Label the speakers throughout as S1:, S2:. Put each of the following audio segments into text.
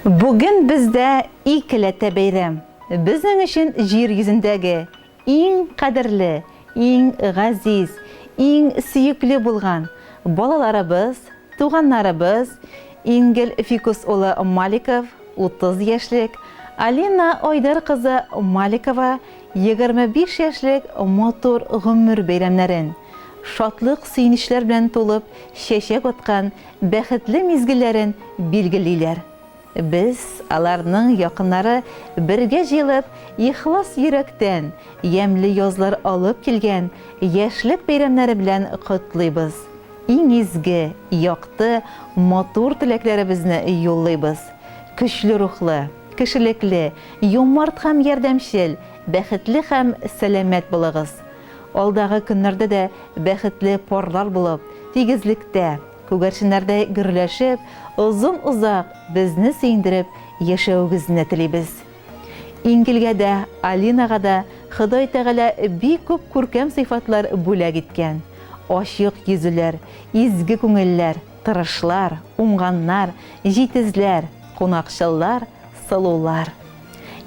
S1: Бүген бездә икеләтә бәйрәм. Безнең өчен җир йөзендәге иң кадерле, иң газиз, иң сөекле булган балаларыбыз, туганнарыбыз Ингел Фикус улы Маликов, 30 яшьлек, Алина Айдар кызы Маликова, 25 яшьлек матур гомер бәйрәмнәрен, шатлык-сөенечләр белән тулып чәчәк аткан бәхетле мизгелләрен билгелиләр. Без, аларның якыннары бергә җыелып, ихлас йөрәктән, ямьле язлар алып килгән яшьлек бәйрәмнәре белән котлыйбыз. Иң изге, якты, матур теләкләребезне юллыйбыз. Көчле рухлы, кешелекле, юмарт һәм ярдәмчел, бәхетле һәм сәламәт булыгыз. Алдагы көннәрдә дә бәхетле парлар булып, тигезлектә, күгәрченнәрдәй гөрләшеп, озын-озак безне сөендереп яшәвегезне телибез. Ингелгә дә, Алинага да Ходай Тәгалә бик күп күркәм сыйфатлар бүләк иткән. Ачык йөзлеләр, изге күңелләр, тырышлар, уңганнар, җитезләр, кунакчыллар, сылулар.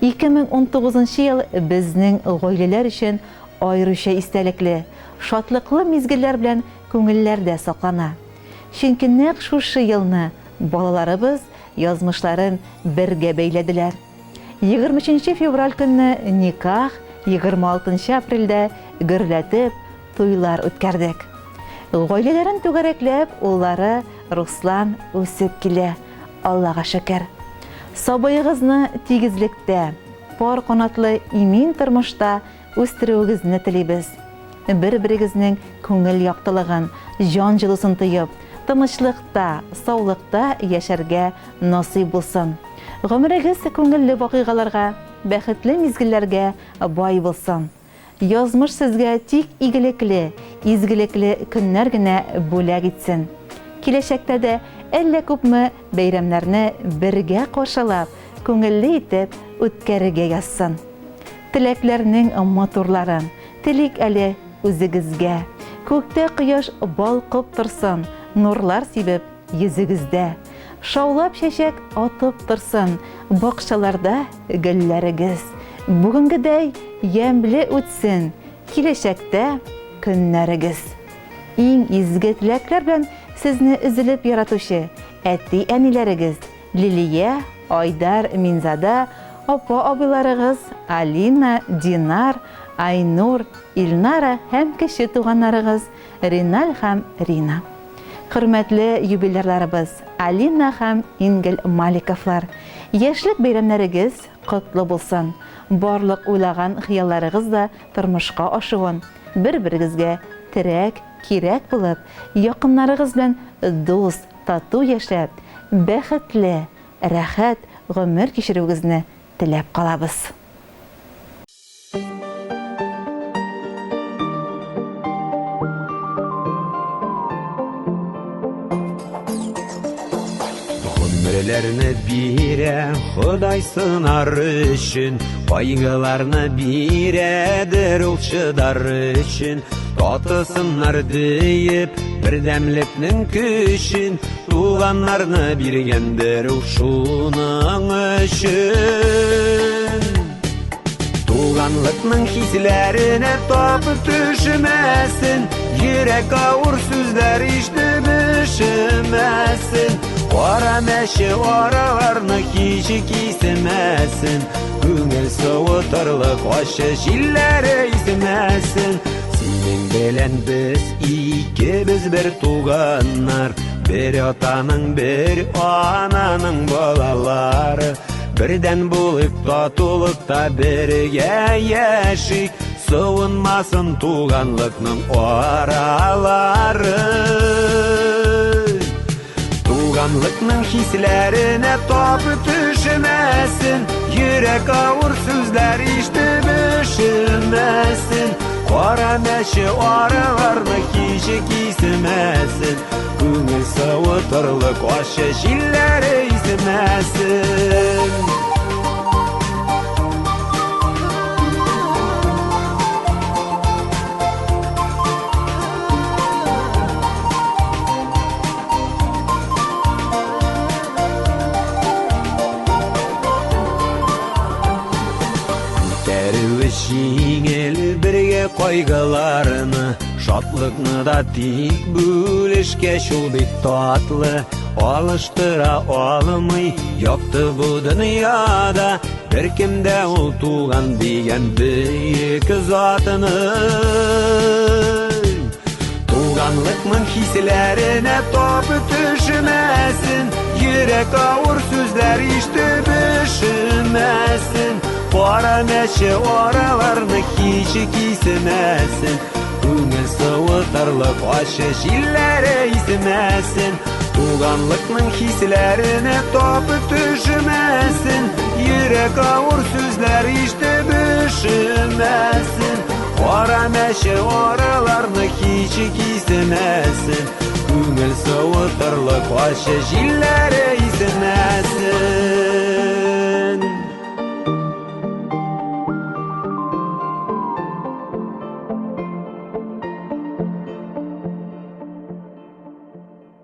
S1: 2019 нчы ел безнең гаиләләр өчен аеруча истәлекле, шатлыклы мизгелләр белән күңелләрдә саклана. Чөнки нәкъ шушы елны балаларыбыз язмышларын бергә бәйләделәр. 23 февраль көнне никах, 26 апрельдә гөрләтеп туйлар үткәрдек. Гаиләләрен түгәрәкләп, уллары Руслан үсеп килә, Аллага шөкер. Сабыегызны тигезлектә, пар канатлы имин тормышта үстерүегезне телибез. Бер-берегезнең күңел яктылыгын, җан җылысын тоеп, тынычлыкта, саулыкта яшәргә насыйп булсын. Гомерегез күңелле вакыйгаларга, бәхетле мизгелләргә бай булсын. Язмыш сезгә тик игелекле, изгелекле көннәр генә бүләк итсен. Киләчәктә дә әллә күпме бәйрәмнәрне бергә каршылап, күңелле итеп үткәрергә язсын. Теләкләрнең матурларын телик әле үзегезгә. Күктә кояш балкып торсын, нурлар сибеп йөзегездә. Шаулап чәчәк атып торсын бакчаларда гөлләрегез. Бүгенгедәй ямьле үтсен киләчәктә көннәрегез. Иң изге теләкләр белән сезне өзелеп яратучы әти-әниләрегез Лилия, Айдар, Минзада, апа-абыйларыгыз Алина, Динар, Айнур, Илнара һәм кече туганнарыгыз Риналь һәм Рина. Хөрмәтле юбилярларыбыз Алина һәм Ингел Маликовлар! Яшьлек бәйрәмнәрегез котлы булсын! Барлык уйлаган хыялларыгыз да тормышка ашуын, бер-берегезгә терәк, кирәк булып, якыннарыгыз белән дус, тату яшәп, бәхетле, рәхәт гомер кичерүегезне теләп калабыз.
S2: Гомерләрне бирә Ходай сынар өчен, кайгыларны бирәдер ул чыдар өчен. Татысыннар диеп, бердәмлекнең көчен, туганнарны биргәндер ул шуның өчен. Туганлыкның хисләренә тап төшмәсен, йөрәк авыр сүзләр ишетеп өшемәсен. Кара мәче араларны һич кисемәсен, күңел суытырлык ачы җилләре исмәсен. Синең белән без икебез бер туганнар, бер атаның, бер ананың балалары. Бердән булыйк, татулыкта бергә яшик, суынмасын туганлыкның аралары. Туганлыкның хисләренә тап төшмәсен, йөрәк авыр сүзләр ишетеп өшемәсен. Кара мәче араларны һич кисмәсен, күңел суытырлык ачы җилләре исмәсен. кайгыларны, шатлыкны да тик бүлешкәч ул бик татлы. Алыштыра алмый якты бу дөньяда беркем дә ул туган дигән бөек затны. Туганлыкның хисләренә тап төшмәсен, йөрәк авыр сүзләр ишетеп өшемәсен, кара мәче араларны һич кисмәсен, күңел суытырлык ачы җилләре исмәсен. Туганлыкның хисләренә тап төшмәсен, йөрәк авыр сүзләр ишетеп өшемәсен, кара мәче араларны һич кисмәсен, күңел суытырлык ачы җилләре исмәсен.